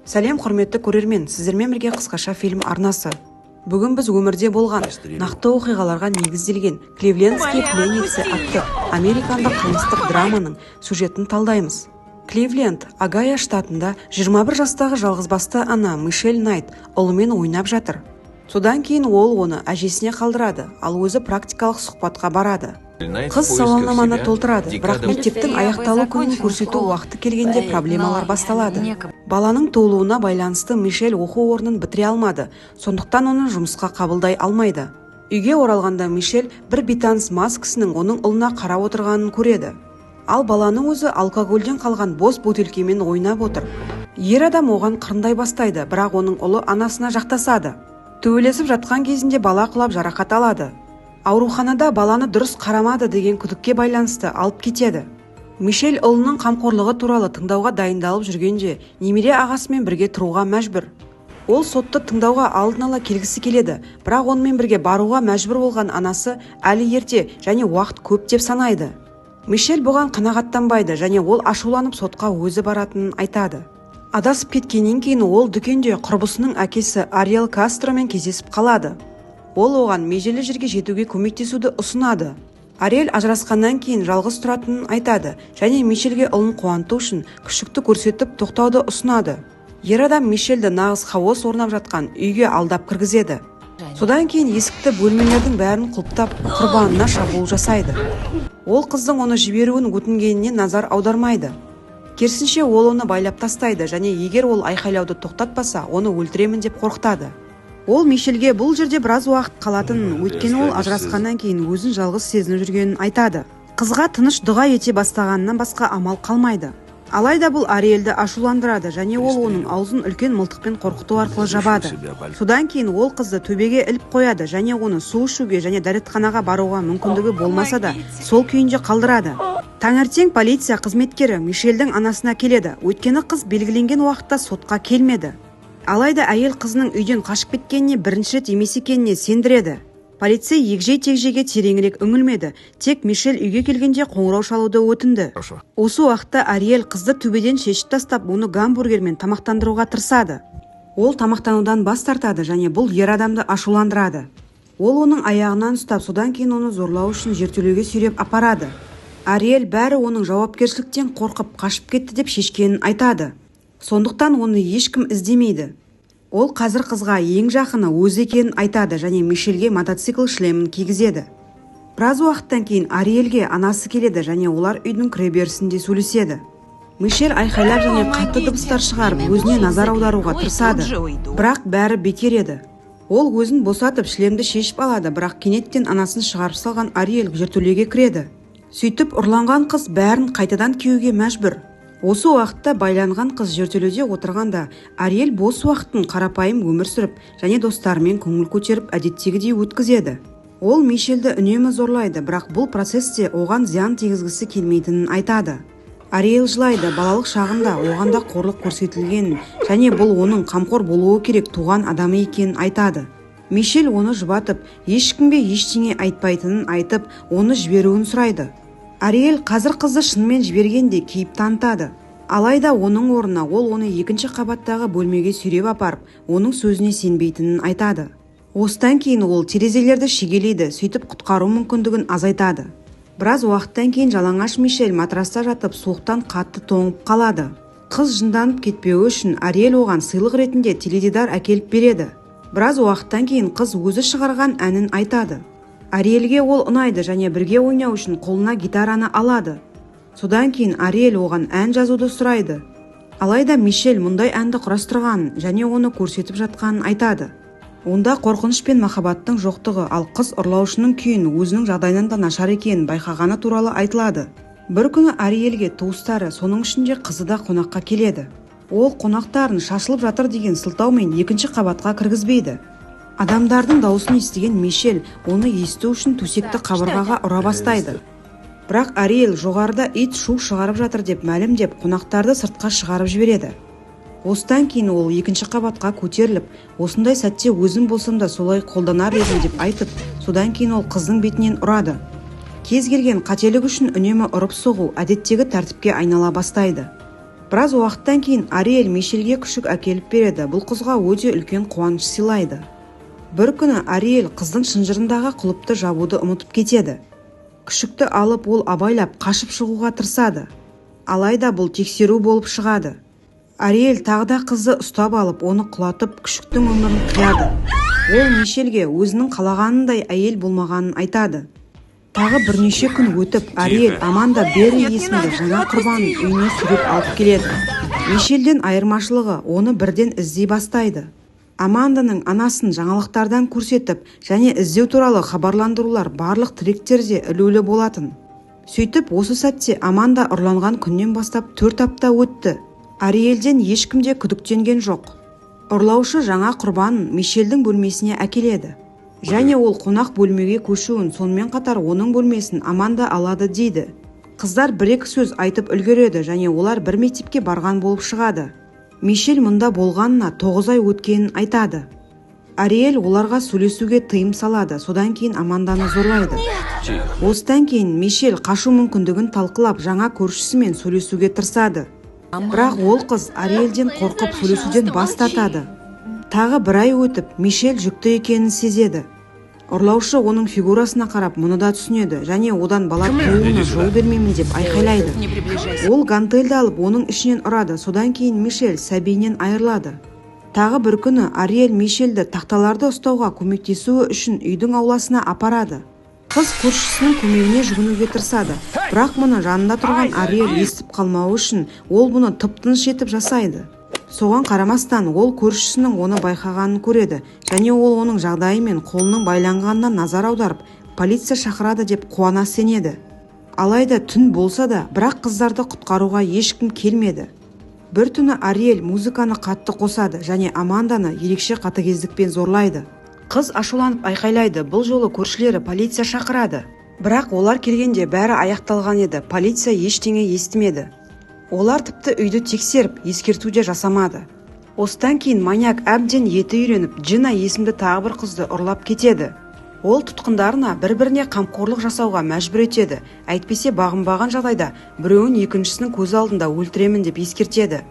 Сәлем, құрметті көрермен! Сіздермен бірге «Қысқаша фильм» арнасы. Бүгін біз өмірде болған нақты оқиғаларға негізделген «Кливлендские пленницы» атты американдық қылмыстық драманың сюжетін талдаймыз. Кливленд, Огайо штатында 21 жастағы жалғызбасты ана Мишель Найт ұлымен ойнап жатыр. Содан кейін ол оны әжесіне қалдырады, ал өзі практикалық сұхбатқа барады. Қыз сауалнаманы толтырады, бірақ мектептің аяқталу күнін көрсету уақыты келгенде проблемалар басталады. Баланың туылуына байланысты Мишель оқу орнын бітіре алмады, сондықтан оны жұмысқа қабылдай алмайды. Үйге оралғанда Мишель бір бейтаныс мас кісінің оның ұлына қарап отырғанын көреді, ал баланың өзі алкогольден қалған бос бөтелкемен ойнап отыр. Ер адам оған қырындай бастайды, бірақ оның ұлы анасына жақтасады. Төбелесіп жатқан кезінде бала құлап, жарақат алады. Ауруханада баланы дұрыс қарамады деген күдікке байланысты алып кетеді. Мишель ұлының қамқорлығы туралы тыңдауға дайындалып жүргенде, немере ағасымен бірге тұруға мәжбүр. Ол сотты тыңдауға алдын ала келгісі келеді, бірақ онымен бірге баруға мәжбүр болған анасы әлі ерте және уақыт көп деп санайды. Мишель бұған қанағаттанбайды және ол ашуланып, сотқа өзі баратынын айтады. Адасып кеткеннен кейін ол дүкенде құрбысының әкесі Ариэл Кастромен кездесіп қалады. Ол оған межелі жерге жетуге көмектесуді ұсынады. Ариэль ажырасқаннан кейін жалғыз тұратынын айтады және Мишельге ұлын қуанту үшін күшікті көрсетіп тоқтауды ұсынады. Ер адам Мишельді нағыз хаос орнап жатқан үйге алдап кіргізеді. Содан кейін есікті, бөлмелердің бәрін құлыптап, құрбанына шабуыл жасайды. Ол қыздың оны жіберуін өтінгеніне назар аудармайды. Керісінше, ол оны байлап тастайды және егер ол айқайлауды тоқтатпаса, оны өлтіремін деп қорқытады. Ол Мишельге бұл жерде біраз уақыт қалатынын, өйткені ол ажырасқаннан кейін өзін жалғыз сезініп жүргенін айтады. Қызға тыныш дұға ете бастағаннан басқа амал қалмайды. Алайда бұл Ариэльді ашуландырады және ол оның аузын үлкен мылтықпен қорқыту арқылы жабады. Содан кейін ол қызды төбеге іліп қояды және оны су ішуге және дәретханаға баруға мүмкіндігі болмаса да, сол күйінде қалдырады. Таңертең полиция қызметкері Мишельдің анасына келеді, өйткені қыз белгіленген уақытта сотқа келмеді. Алайда әйел қызының үйден қашып кеткеніне бірінші рет емес екеніне сендіреді. Полицей егжей тегжейге тереңірек үңілмеді, тек Мишель үйге келгенде қоңырау шалуды өтінді. Осы уақытта Ариэль қызды төбеден шешіп тастап, оны гамбургермен тамақтандыруға тырысады. Ол тамақтанудан бас тартады және бұл ер адамды ашуландырады. Ол оның аяғынан ұстап, содан кейін оны зорлау үшін жертөлеге сүйреп апарады. Ариэль бәрі оның жауапкершіліктен қорқып қашып кетті деп шешкенін айтады, сондықтан оны ешкім іздемейді. Ол қазір қызға ең жақыны өзі екенін айтады және Мишельге мотоцикл шлемін кигізеді. Біраз уақыттан кейін Ариэльге анасы келеді және олар үйдің кіреберісінде сөйлеседі. Мишель айқайлап және қатты дыбыстар шығарып, өзіне назар аударуға тырысады, бірақ бәрі бекер еді. Ол өзін босатып, шлемді шешіп алады, бірақ кенеттен анасын шығарып салған Ариэль жертөлеге кіреді. Сөйтіп, ұрланған қыз бәрін қайтадан киюге мәжбүр. Осы уақытта байланған қыз жертөледе отырғанда, Ариэль бос уақытын қарапайым өмір сүріп және достарымен көңіл көтеріп, әдеттегідей өткізеді. Ол Мишельді үнемі зорлайды, бірақ бұл процесте оған зиян тигізгісі келмейтінін айтады. Ариэль жылайды, балалық шағында оған да қорлық көрсетілгенін және бұл оның қамқор болуы керек туған адамы екенін айтады. Мишель оны жұбатып, ешкімге ештеңе айтпайтынын айтып, оны жіберуін сұрайды. Ариэль қазір қызды шынымен жібергенде кейіп танытады. Алайда оның орнына ол оны екінші қабаттағы бөлмеге сүйреп апарып, оның сөзіне сенбейтінін айтады. Осыдан кейін ол терезелерді шегелейді, сөйтіп құтқару мүмкіндігін азайтады. Біраз уақыттан кейін жалаңаш Мишель матраста жатып, суықтан қатты тоңып қалады. Қыз жынданып кетпеуі үшін Ариэль оған сыйлық ретінде теледидар әкеліп береді. Біраз уақыттан кейін қыз өзі шығарған әнін айтады. Ариэльге ол ұнайды және бірге ойнау үшін қолына гитараны алады. Содан кейін Ариэль оған ән жазуды сұрайды. Алайда Мишель мұндай әнді құрастырғанын және оны көрсетіп жатқанын айтады. Онда қорқыныш пен махаббаттың жоқтығы, ал қыз ұрлаушының күйін өзінің жағдайынан да нашар екенін байқағаны туралы айтылады. Бір күні Ариэльге туыстары, соның ішінде қызы да қонаққа келеді. Ол қонақтарын шашылып жатыр деген сылтаумен екінші қабатқа кіргізбейді. Адамдардың дауысын естіген Мишель оны есту үшін төсекті қабырғаға ұра бастайды. Бірақ Ариэль жоғарыда ит шу шығарып жатыр деп мәлімдеп, қонақтарды сыртқа шығарып жібереді. Осыдан кейін ол екінші қабатқа көтеріліп, осындай сәтте өзім болсам да солай қолданар едім деп айтып, содан кейін ол қыздың бетінен ұрады. Кез келген қателік үшін үнемі ұрып соғу әдеттегі тәртіпке айнала бастайды. Біраз уақыттан кейін Ариэль Мишельге күшік әкеліп береді. Бұл қызға өте үлкен қуаныш сыйлайды. Бір күні Ариэль қыздың шынжырындағы құлыпты жабуды ұмытып кетеді. Күшікті алып, ол абайлап қашып шығуға тырысады. Алайда бұл тексеру болып шығады. Ариэль тағы да қызды ұстап алып, оны құлатып, күшіктің өмірін қияды. Ол Мишельге өзінің қалағанындай әйел болмағанын айтады. Тағы бірнеше күн өтіп, Ариэль Аманда Берри есімді жаңа құрбанын үйіне сүйреп алып келеді. Мишельден айырмашылығы, оны бірден іздей бастайды. Аманданың анасын жаңалықтардан көрсетіп және іздеу туралы хабарландырулар барлық тректерде ілулі болатын. Сөйтіп, осы сәтте Аманда ұрланған күннен бастап 4 апта өтті. Ариэльден ешкім де күдіктенген жоқ. Ұрлаушы жаңа құрбанын Мишельдің бөлмесіне әкеледі. Және ол қонақ бөлмеге көшуін, сонымен қатар оның бөлмесін Аманда алады дейді. Қыздар бір-екі сөз айтып үлгереді және олар бір мектепке барған болып шығады. Мишель мұнда болғанына 9 ай өткенін айтады. Ариэль оларға сөйлесуге тыйым салады, содан кейін Аманданы зорлайды. Осыдан кейін Мишель қашу мүмкіндігін талқылап, жаңа көршісімен сөйлесуге тырысады. Бірақ ол қыз Ариэльден қорқып сөйлесуден бас тартады. Тағы бір ай өтіп, Мишель жүкті екенін сезеді. Ұрлаушы оның фигурасына қарап мұны да түсінеді және одан бала тууына жол бермеймін деп айқайлайды. Ол гантельді алып, оның ішінен ұрады, содан кейін Мишель сәбиінен айырылады. Тағы бір күні Ариэль Мишельді тақталарды ұстауға көмектесуі үшін үйдің ауласына апарады. Қыз көршісінің көмегіне жүгінуге тырысады, бірақ мұны жанында тұрған Ариэль естіп қалмауы үшін ол бұны тып-тыныш етіп жасайды. Соған қарамастан ол көршісінің оны байқағанын көреді және ол оның жағдайы мен қолының байланғанына назар аударып, полиция шақырады деп қуана сенеді. Алайда түн болса да, бірақ қыздарды құтқаруға ешкім келмеді. Бір түні Ариэль музыканы қатты қосады және Аманданы ерекше қатыгездікпен зорлайды. Қыз ашуланып айқайлайды, бұл жолы көршілері полиция шақырады. Бірақ олар келгенде бәрі аяқталған еді, полиция ештеңе естімеді. Олар тіпті үйді тексеріп, ескерту де жасамады. Осыдан кейін маньяк әбден еті үйреніп, Джина есімді тағы бір қызды ұрлап кетеді. Ол тұтқындарына бір-біріне қамқорлық жасауға мәжбүр етеді, әйтпесе бағынбаған жағдайда біреуін екіншісінің көз алдында өлтіремін деп ескертеді.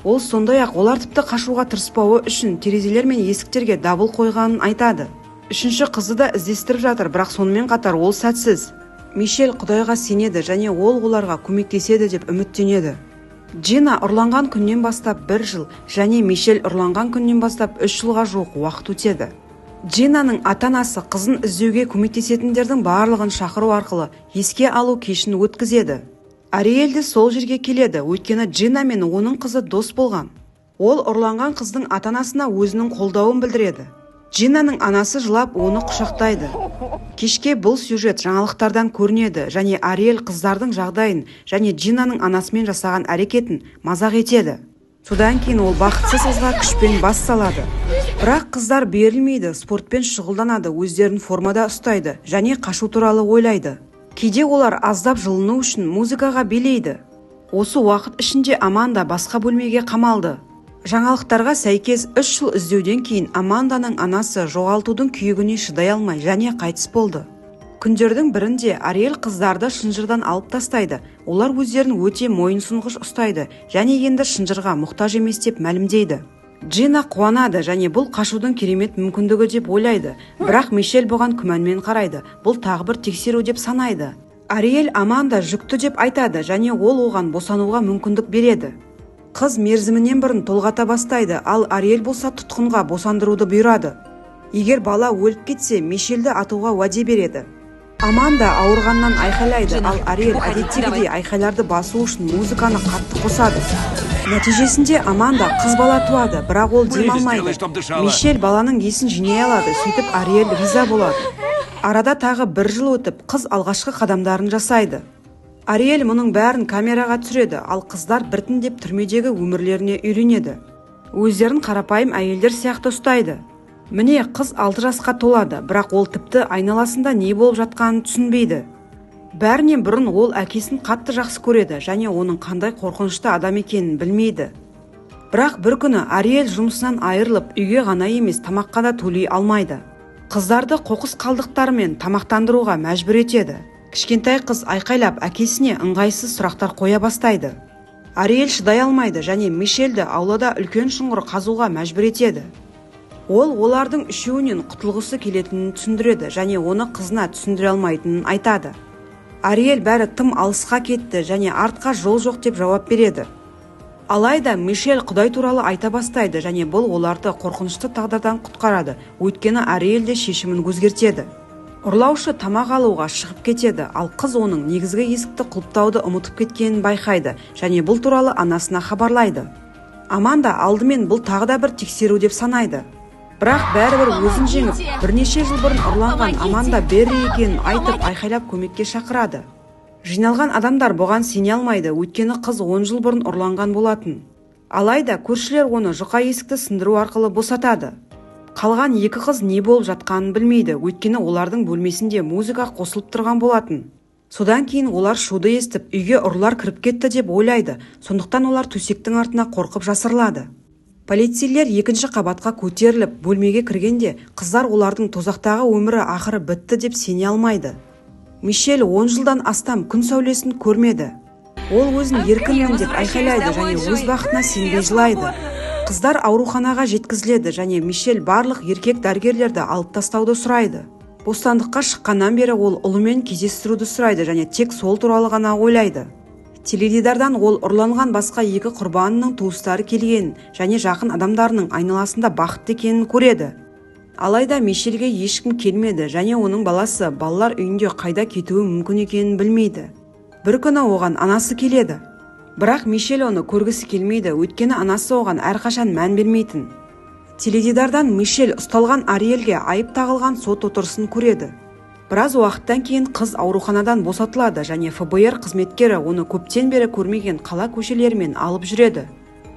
Ол сондай-ақ олар тіпті қашуға тырыспауы үшін терезелер мен есіктерге дабыл қойғанын айтады. Үшінші қызды да іздестіріп жатыр, бірақ сонымен қатар ол сәтсіз. Мишель Құдайға сенеді және ол оларға көмектеседі деп үміттенеді. Джина ұрланған күннен бастап 1 жыл және Мишель ұрланған күннен бастап 3 жылға жуық уақыт өтеді. Джинаның ата-анасы қызын іздеуге көмектесетіндердің барлығын шақыру арқылы еске алу кешін өткізеді. Ариэль де сол жерге келеді, өйткені Джина мен оның қызы дос болған. Ол ұрланған қыздың ата-анасына өзінің қолдауын білдіреді. Джинаның анасы жылап оны құшақтайды. Кешке бұл сюжет жаңалықтардан көрінеді және Ариэль қыздардың жағдайын және Джинаның анасымен жасаған әрекетін мазақ етеді. Содан кейін ол бақытсыз қызға күшпен бас салады. Бірақ қыздар берілмейді, спортпен шұғылданады, өздерін формада ұстайды және қашу туралы ойлайды. Кейде олар аздап жылыну үшін музыкаға билейді. Осы уақыт ішінде Аманда басқа бөлмеге қамалды. Жаңалықтарға сәйкес 3 жыл іздеуден кейін Аманданың анасы жоғалтудың күйігіне шыдай алмай және қайтыс болды. Күндердің бірінде Ариэль қыздарды шынжырдан алып тастайды. Олар өздерін өте мойынсұнғыш ұстайды және енді шынжырға мұқтаж емес деп мәлімдейді. Джина қуанады және бұл қашудың керемет мүмкіндігі деп ойлайды. Бірақ Мишель бұған күмәнмен қарайды. Бұл тағы бір тексеру деп санайды. Ариэль Аманда жүкті деп айтады және ол оған босануға мүмкіндік береді. Қыз мерзімінен бұрын толғата бастайды, ал Ариэль болса тұтқынға босандыруды бұйырады. Егер бала өліп кетсе, Мишельді атуға уәде береді. Аманда ауырғаннан айқайлайды, ал Ариэль әдеттегідей айқайларды басу үшін музыканы қатты қосады. Нәтижесінде Аманда қыз бала туады, бірақ ол дем алмайды. Мишель баланың есін жинай алады, сөйтіп Ариэль риза болады. Арада тағы 1 жыл өтіп, қыз алғашқы қадамдарын жасайды. Ариэль мұның бәрін камераға түсіреді, ал қыздар біртіндеп түрмедегі өмірлеріне үйренеді. Өздерін қарапайым әйелдер сияқты ұстайды. Міне, қыз 6 жасқа толады, бірақ ол тіпті айналасында не болып жатқанын түсінбейді. Бәрінен бұрын ол әкесін қатты жақсы көреді және оның қандай қорқынышты адам екенін білмейді. Бірақ бір күні Ариэль жұмысынан айырылып, үйге ғана емес, тамаққа да төлей алмайды. Қыздарды қоқыс қалдықтарымен тамақтандыруға мәжбүр етеді. Кішкентай қыз айқайлап әкесіне ыңғайсыз сұрақтар қоя бастайды. Ариэль шыдай алмайды және Мишельді аулада үлкен шұңқыр қазуға мәжбүр етеді. Ол олардың үшеуінен құтылғысы келетінін түсіндіреді және оны қызына түсіндіре алмайтынын айтады. Ариэль бәрі тым алысқа кетті және артқа жол жоқ деп жауап береді. Алайда Мишель Құдай туралы айта бастайды және бұл оларды қорқынышты тағдырдан құтқарады, өйткені Ариэль де шешімін өзгертеді. Ұрлаушы тамақ алуға шығып кетеді, ал қыз оның негізгі есікті құлыптауды ұмытып кеткенін байқайды және бұл туралы анасына хабарлайды. Аманда алдымен бұл тағы да бір тексеру деп санайды. Бірақ бәрібір өзін жеңіп, бірнеше жыл бұрын ұрланған Аманда Берри екенін айтып, айқайлап көмекке шақырады. Жиналған адамдар бұған сене алмайды, өйткені қыз 10 жыл бұрын ұрланған болатын. Алайда көршілер оны жұқа есікті сындыру арқылы босатады. Қалған екі қыз не болып жатқанын білмейді, өйткені олардың бөлмесінде музыка қосылып тұрған болатын. Содан кейін олар шуды естіп, үйге ұрылар кіріп кетті деп ойлайды, сондықтан олар төсектің артына қорқып жасырылады. Полицейлер екінші қабатқа көтеріліп, бөлмеге кіргенде, қыздар олардың тозақтағы өмірі ақыры бітті деп сене алмайды. Мишель 10 жылдан астам күн сәулесін көрмеді. Ол өзін еркінмін деп айқайлайды және өз бақытына сенбей жылайды. Қыздар ауруханаға жеткізіледі және Мишель барлық еркек дәрігерлерді алып тастауды сұрайды. Бостандыққа шыққаннан бері ол ұлымен кездестіруді сұрайды және тек сол туралы ғана ойлайды. Теледидардан ол ұрланған басқа екі құрбанының туыстары келгенін және жақын адамдарының айналасында бақытты екенін көреді. Алайда Мишельге ешкім келмеді және оның баласы балалар үйінде қайда кетуі мүмкін екенін білмейді. Бір күні оған анасы келеді. Бірақ Мишель оны көргісі келмейді, өйткені анасы оған әрқашан мән бермейтін. Теледидардан Мишель ұсталған Ариэльге айып тағылған сот отырысын көреді. Біраз уақыттан кейін қыз ауруханадан босатылады және ФБР қызметкері оны көптен бері көрмеген қала көшелерімен алып жүреді.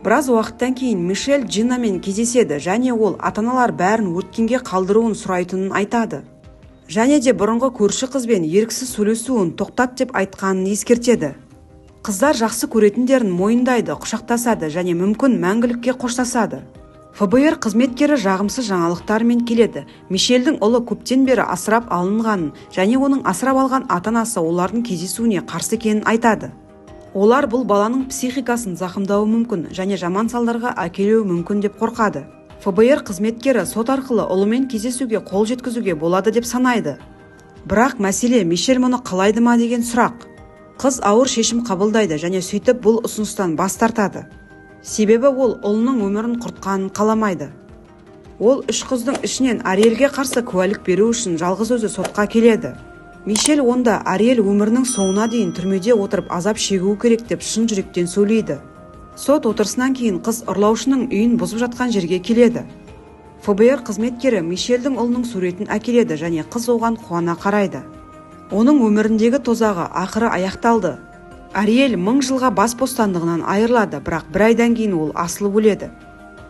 Біраз уақыттан кейін Мишель Джинамен кездеседі және ол ата-аналар бәрін өткенге қалдыруын сұрайтынын айтады. Және де бұрынғы көрші қызбен еріксіз сөйлесуін тоқтат деп айтқанын ескертеді. Қыздар жақсы көретіндерін мойындайды, құшақтасады және мүмкін мәңгілікке қоштасады. ФБР қызметкері жағымсыз жаңалықтармен келеді. Мишельдің ұлы көптен бері асырап алынғанын және оның асырап алған ата-анасы олардың кездесуіне қарсы екенін айтады. Олар бұл баланың психикасын зақымдауы мүмкін және жаман салдарға әкелуі мүмкін деп қорқады. ФБР қызметкері сот арқылы ұлымен кездесуге қол жеткізуге болады деп санайды. Бірақ мәселе Мишель мұны қалайды ма деген сұрақ. Қыз ауыр шешім қабылдайды және сөйтіп бұл ұсыныстан бас тартады. Себебі ол ұлының өмірін құртқанын қаламайды. Ол үш қыздың ішінен Ариэльге қарсы куәлік беру үшін жалғыз өзі сотқа келеді. Мишель онда Ариэль өмірінің соңына дейін түрмеде отырып азап шегуі керек деп шын жүректен сөйлейді. Сот отырысынан кейін қыз ұрлаушының үйін бұзып жатқан жерге келеді. ФБР қызметкері Мишельдің ұлының суретін әкеледі және қыз оған қуана қарайды. Оның өміріндегі тозағы ақыры аяқталды. Ариэль 1000 жылға бас бостандығынан айырылады, бірақ бір айдан кейін ол асылып өледі.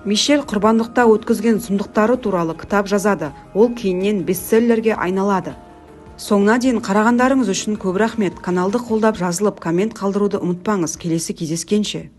Мишель құрбандықта өткізген сұмдықтары туралы кітап жазады, ол кейіннен бестселлерге айналады. Соңына дейін қарағандарыңыз үшін көп рахмет. Каналды қолдап жазылып, коммент қалдыруды ұмытпаңыз. Келесі кездескенше.